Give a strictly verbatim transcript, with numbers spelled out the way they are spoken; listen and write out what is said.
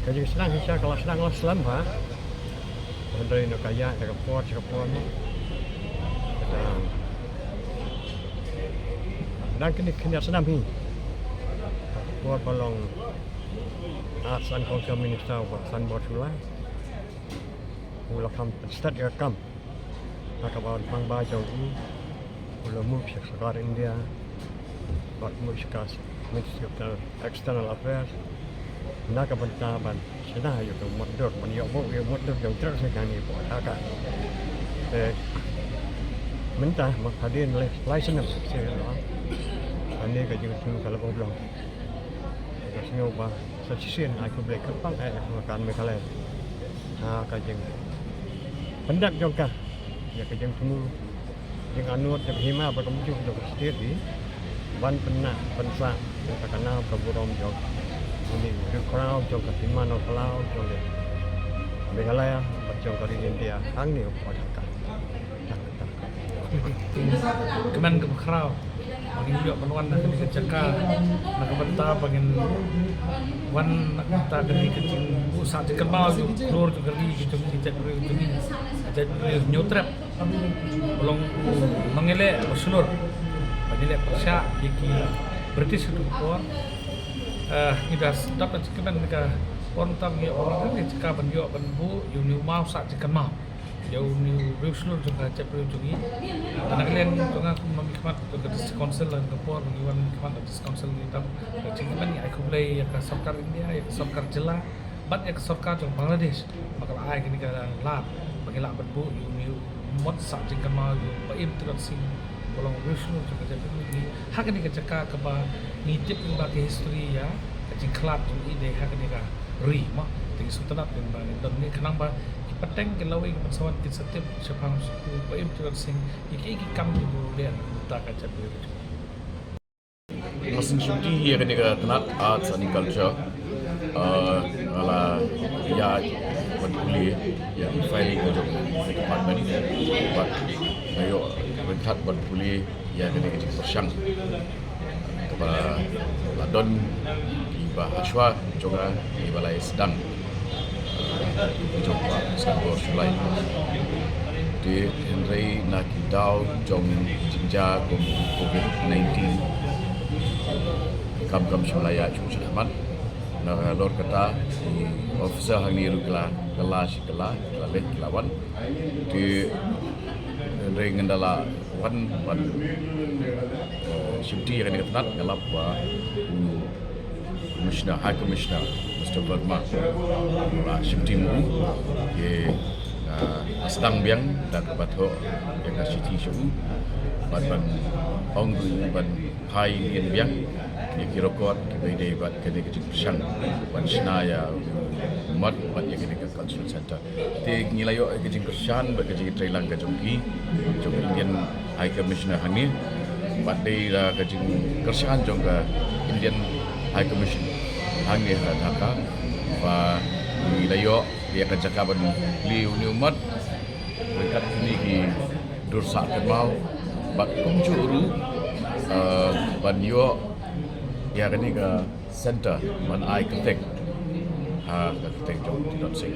Ka jingsdang hi sha ka la sdang la slem ha. Hynrei na ka ïa ka por sha ka por mo. Ka dang dang kine kine sdang hi. Ka por ba long Arts and Culture Minister u Bah Sanbor Shullai u la kham pynstet ïa ka kam. Na kaba pang ba jong u u la move sha ka sorkar India, bad move sha ka Ministry of External Affairs, na ka bynta ban shna ïa ka mutdur, ban ïoh buh ïa ka mutdur jong Trep Sing hangne hapoh Dhaka. Te mynta ma hadien lai lai snem shisien, hangne ka jingthmu ka la buh blong. Ka sngew ba sa shisien ai khublei kyrpang eh ha ka Meghalaya ha ka jingpyndep jong ka ïa ka jingthmu, jinganut, jong ka hima bad ka mujur jong ka state hi ban pynnah pynsah jong ka, ka nam ka burom jong une u riew khraw jong ka hima nongkhlaw jong ka Meghalaya bad jong ka ri India hangne hapoh Dhaka. Kmen kaba khraw ba ngin ïoh ban wan na kane ka jaka na ka bynta ba ngin wan na ka bynta kane ka jingbuh sah jingkynmaw ïa u khlur jong ka ri ka jong ngi, ka jaitbynriew jong ngi, ka jaitbynriew Hynñiewtrep. Ba long u nongïaleh ba shlur, ba ngi leh pyrshah ïa ki British ha ka por. Eh, ngi da sdang da jingkmen na ka por mynta ba ngi ïoh ban wan ha kane ka jaka ban ïoh ban buh ïa une u maw sah jingkynmaw ïa une u riew shlur jong ka jaitbynriew jong ngi. Te na ka liang jong nga kum u nongmihkhmat jong ka District Council ha ka por ba ngi wan mihkhmat na District Council, ngi da da jingkmen, ngi ai khublei ïa ka sorkar India, ïa ka sorkar jylla bad ïa ka sorkar jong Bangladesh ba ka la ai kane ka lad ba ngi lah ban buh ïa une u mot sah jingkynmaw ïa u Bah Im Tirot Sing ba long u riew shlur jong ka jaitbynriew jong ngi ha kane ka jaka kaba ngi tip ba ka history ïa ka jingkhlad jong i dei ha kane ka ri mo. Te ngi sngewtynnat ba ngin don hangne khnang ba ki pateng ki lawei ki ban sa wan kin sa tip shaphang u Bah Im Tirot Sing ïa kiei ki kam kiba u leh na ka bynta ka jaitbynriew. Nga sngewsih ïa kane ka tnat Arts and Culture. Ah, nga la ïaid ban pule ïa ki filing ka jong ka department, bad nga ïoh ryngkat ban pule ïa kane ka jingpyrshang kaba la don kiba hashwa jong nga kiba la ïa sdang, ah, jong u Bah Sanbor Shullai. Te hynrei na ki daw jong jingjia kum u Covid nineteen, kam kam shym la ïaid shuh shakhmat. Na ka lor kata ki officer hangne ruh ki la kylla shi kylla, ki la leit ki la wan. Te hynrei ngan da la wan ban, eh, shimti ïa kane ka tnat, nga lap ba u Commissioner, High Commissioner Mister Verma u la shimti ma u. Te, eh, nga sdang biang da kaba thoh ïa ka shithi sha u bad ban ong ruh ban phai lien biang ïa ki record kiba ïadei bad kane ka jingpyrshang ban shna ïa u mot bad ïa kane ka cultural center. Te ngi la ïoh ïa ka jingkyrshan bad ka jingtreilang ka jong ki, jong ka Indian High Commissioner hangne. Bad dei da ka jingkyrshan jong ka Indian High Commission hangne ha Dhaka ba ngi la ïoh ïa ka jaka ban plie une u mot ryngkat kine ki dur sah kynmaw bad kumjuh ruh, eh, ban ïoh ïa kane ka center ban ai kyrteng ha ka kyrteng jong u Tirot Sing.